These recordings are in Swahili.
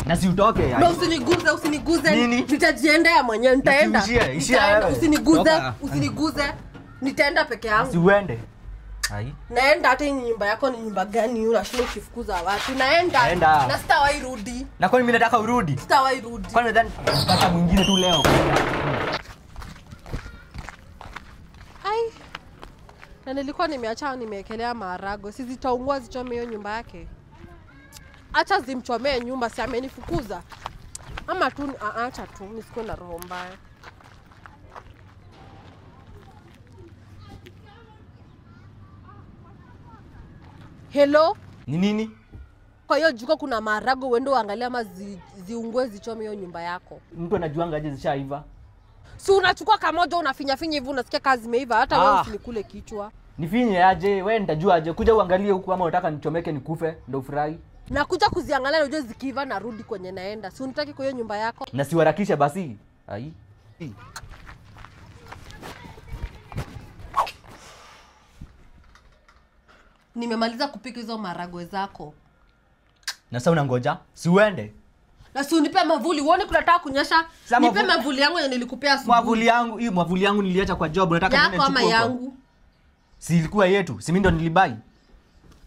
Na si utoke. Na usiniguze, usiniguze. Nitajiendea mwenyewe, nitaenda. Usiniguze, usiniguze. Nitaenda peke yangu. Si uende. Ai. Naenda hata hii nyumba yako ni nyumba gani unashinda ukifukuza watu. Naenda. Na sitawahi rudi. Na kwani mimi nataka urudi? Sitawahi rudi. Kwani nadhani pata mwingine tu leo. Ai. Na nilikuwa nimeacha nimeekelea maharagwe. Si zitaungua zichome hiyo nyumba yake. Acha zimchomee nyumba, si amenifukuza. Ama tu acha tu nisikuwe na roho mbaya. Hello? Ni nini? Kwa hiyo jiko kuna maharagwe, uende uangalie ama ziungue zichome hiyo nyumba yako. Mtu anajuanga aje zishaiva? Si unachukua kamoja unafinya finya hivi unasikia kazi zimeiva, hata wewe usinikule kichwa. Nifinye aje? Wewe nitajua aje? Kuja uangalie huku ama unataka nichomeke nikufe ndio ufurahi? Nakuja kuziangalia na ujue zikiiva narudi kwenye naenda. Si unitaki kwa hiyo nyumba yako? Na siwarakisha basi. Ai. Nimemaliza kupika hizo maharagwe zako. Na sasa unangoja? Si uende. Na si unipe mavuli, uone kunataka kunyesha. Nipe mavuli yangu yenye nilikupea asubuhi. Mwavuli yangu, hii mwavuli yangu niliacha kwa job, unataka nini nichukue? Yako ama yangu? Si ilikuwa yetu, si mimi ndo nilibai.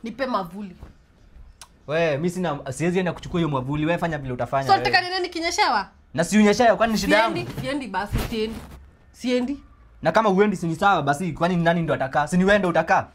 Nipe mavuli. Wewe, mimi sina, siwezi enda kuchukua hiyo mwavuli. Wewe fanya vile utafanya. So nataka nini nikinyeshewa? Na si unyeshewa, kwani ni shida yangu? Siendi basi, siendi. Siendi. Na kama uendi si ni sawa basi, kwani ni nani ndo atakaa? Si ni wewe ndo utakaa?